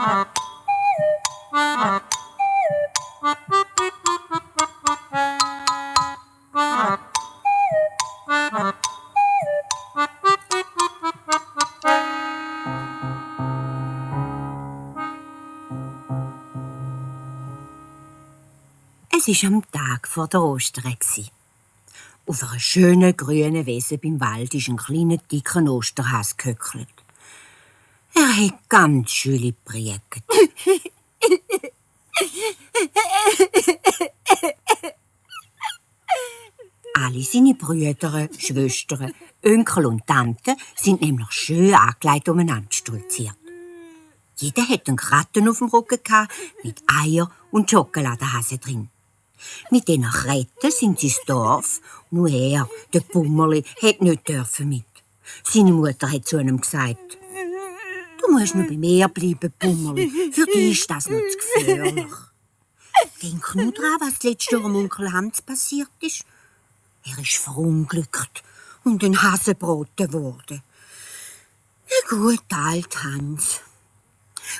Es war am Tag vor der Ostern. Auf einer schönen grünen Wiese beim Wald ist ein kleiner, dicker Osterhase gehöckelt. Er hat ganz schön gepriegt. Alle seine Brüder, Schwestern, Onkel und Tanten sind nämlich schön angelegt umeinander stolziert. Jeder hatte einen Kratten auf dem Rücken mit Eier und Schokoladenhase drin. Mit diesen Kretten sind sie ins Dorf, nur er, der Pummerli, hat nicht dürfen mit. Seine Mutter hat zu ihm gesagt: «Du musst nur bei mir bleiben, Pummerli, für dich ist das noch zu gefährlich.» Denk nur dran, was letztes Jahr am Onkel Hans passiert ist. Er ist verunglückt und ein Hasenbraten geworden. Der gute alte Hans.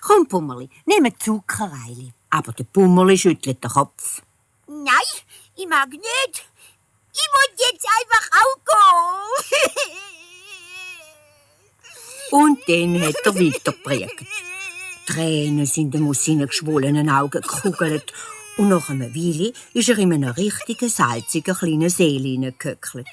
«Komm, Pummerli, nimm ein Zuckerreili.» Aber der Pummerli schüttelt den Kopf. «Nein, ich mag nicht. Ich will jetzt einfach auch gehen.» Und dann hat er weitergepriegt. Tränen sind ihm aus seinen geschwollenen Augen gekugelt und nach einer Weile ist er in einem richtigen, salzigen kleinen See hineingehöckelt.